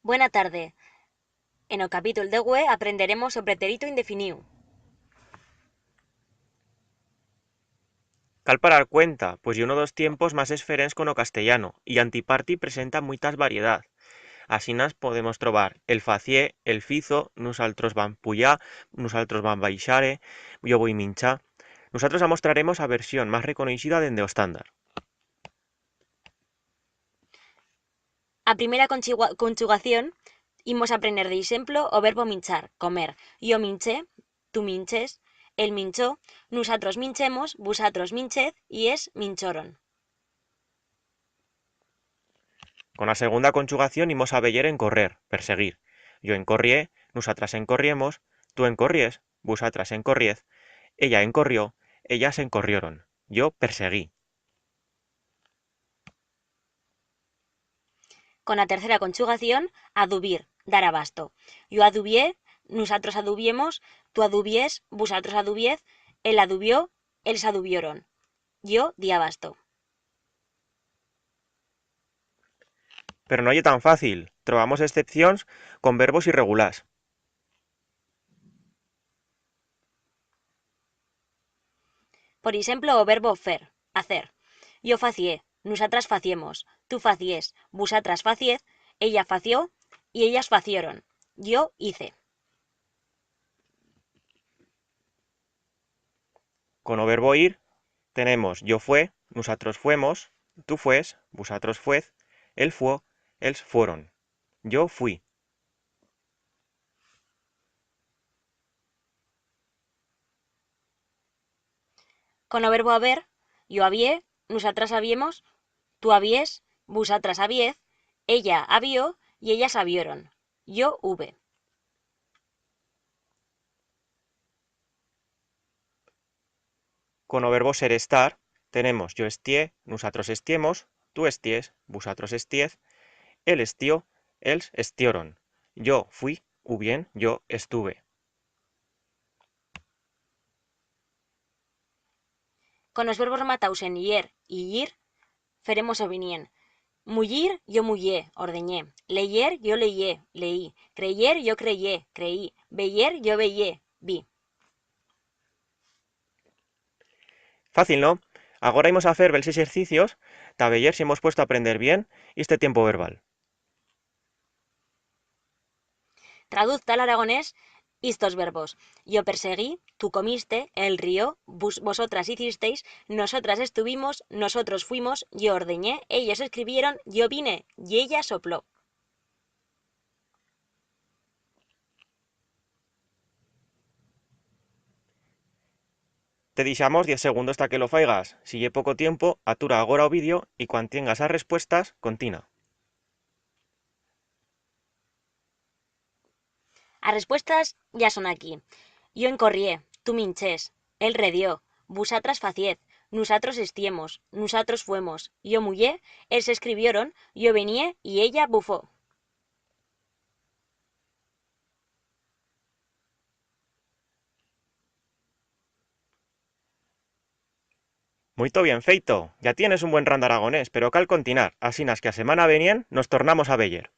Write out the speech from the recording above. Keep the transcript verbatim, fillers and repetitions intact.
Buena tarde. En o capítol de hue aprenderemos o preterito indefiniu. Cal parar cuenta, pues ye uno d'os tiempos mas esferents con o castellano, y antiparti presenta muitas variedat. Asinas podemos trobar el facié, el fizo, nusaltros vam puyar, nusaltros vam baixare, yo voi minchar. Nusatros amostraremos a versión mas reconoixida dende o estándar. A primera conchigua-, conchugación, imos a prener d'eixemplo o verbo minchar, comer. Yo minché, tu minches, él minchó, nusatros minchemos, vusatros minchez y es minchoron. Con a segunda conchugación imos a veyer encorrer, perseguir. Yo encorrié, nusatras encorriemos, tu encorries, vusatras encorriez, ella encorrió, ellas encorrioron, yo perseguí. Con a tercera conchugación, adubir, dar abasto. Yo adubié, nusatros adubiemos, tu adubiés, vusatros adubiez, él adubió, ells adubioron. Yo di abasto. Pero no ye tan fácil. Trobamos excepcions con verbos irregulars. Por eixemplo, o verbo fer, hacer. Yo facié, nusatras faciemos, tu faciés, vusatras faciez, ella fació y ellas facioron. Yo hice. Con o verbo ir tenemos yo fue, nusatros fuemos, tu fues, vusatros fuez, él fuó, ells fuoron. Yo fui. Con o verbo haber, yo habié, nusatras habiemos, tu habiés, vusatras habiez, ella habió y ellas habioron. Yo hube. Con o verbo ser, estar, tenemos yo estié, nusatros estiemos, tu esties, vusatros estiez, él estió, ells estioron, yo fui, u bien yo estuve. Con os verbos remataus en ier y yir, feremos o vinient. Muyir, yo muyé, ordenyé. Leyer, yo leyé, leí. Creyer, yo creyé, creí. Veyer, yo veyé, vi. Fácil, no? Agora imos a fer bels exercicios ta veyer si hemos puesto a aprender bien iste tiempo verbal. Traduz ta l'aragonés istos verbos. Yo perseguí, tu comiste, él rió, vus-, vosotras hicisteis, nosotras estuvimos, nosotros fuimos, yo ordenyé, ellos escribieron, yo vine y ella sopló. Te dixamos diez segundos ta que lo faigas. Si ye poco tiempo, atura agora o vídeo y cuan tiengas as respuestas, contina. As respuestas ya son aquí. Yo encorrié, tu minchés, él redió, vusatras faciez, nusatros estiemos, nusatros fuemos, yo muyé, ells escribioron, yo venié y ella bufó. Muito bien feito. Ya tienes un buen ran d'aragonés, pero cal continuar, asinas que a semana venient nos tornamos a veyer.